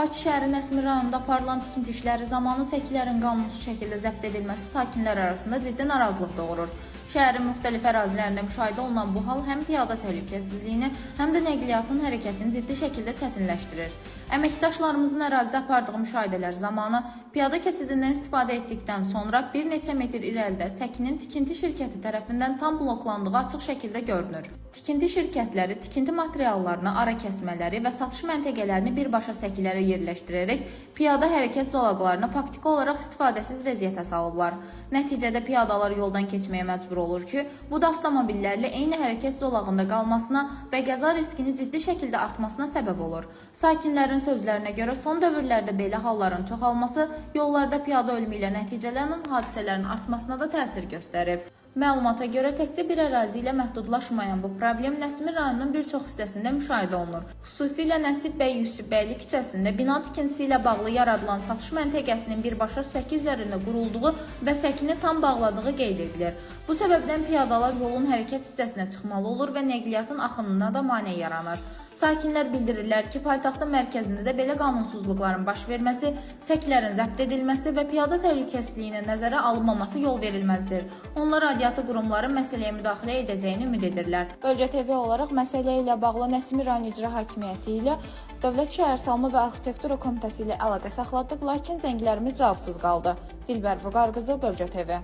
Bakı şəhəri Nəsimi rayonunda aparılan tikinti işləri zamanı səkilərin qanunsuz şəkildə zəbt edilməsi sakinlər arasında ciddi narazılıq doğurur. Şəhərin müxtəlif ərazilərində müşahidə olunan bu hal həm piyada təhlükəsizliyini, həm də nəqliyyatın hərəkətini ciddi şəkildə çətinləşdirir. Əməkdaşlarımızın ərazidə apardığı müşahidələr zamanı piyada keçidindən istifadə etdikdən sonra bir neçə metr irəlidə səkinin tikinti şirkəti tərəfindən tam bloklandığı açıq şəkildə görünür. Tikinti şirkətləri tikinti materiallarını, ara kəsmələri və satış məntəqələrini birbaşa səkilərə yerləşdirərək piyada hərəkət zolaqlarını faktiki olaraq istifadəsiz vəziyyətə salıblar. Nəticədə piyadalar yoldan keçməyə məcbur olur ki, bu da avtomobillərlə eyni hərəkət zolağında qalmasına və qəza riskini ciddi şəkildə artmasına səbəb olur. Sakinlərin sözlərinə görə son dövrlərdə belə halların çoxalması yollarda piyada ölümü ilə nəticələnən hadisələrin artmasına da təsir göstərib. Məlumata görə təkcə bir ərazi ilə məhdudlaşmayan bu problem Nəsimi rayonunun bir çox hissəsində müşahidə olunur. Xüsusilə Nəsib bəy Yusifbəyli küçəsində bina tikintisi ilə bağlı yaradılan satış məntəqəsinin birbaşa səki üzərində qurulduğu və səkini tam bağladığı qeyd edilir. Bu səbəbdən piyadalar yolun hərəkət hissəsinə çıxmalı olur və nəqliyyatın axınına da mane yaranır. Sakinlər bildirirlər ki, paytaxtın mərkəzində də belə qanunsuzluqların baş verməsi, səkilərin zəbt edilməsi və piyada təhlükəsizliyinin nəzərə alınmaması yol verilməzdir. Onlar aidiyyatı qurumların məsələyə müdaxilə edəcəyini ümid edirlər. Bölgə TV olaraq məsələ ilə bağlı Nəsimi rayon İcra Hakimiyyəti ilə Dövlət Şəhərsalma və Arxitektura Komitəsi ilə əlaqə saxladıq, lakin zənglərimiz cavabsız qaldı. Dilbər Vüqar qızı, Bölgə TV.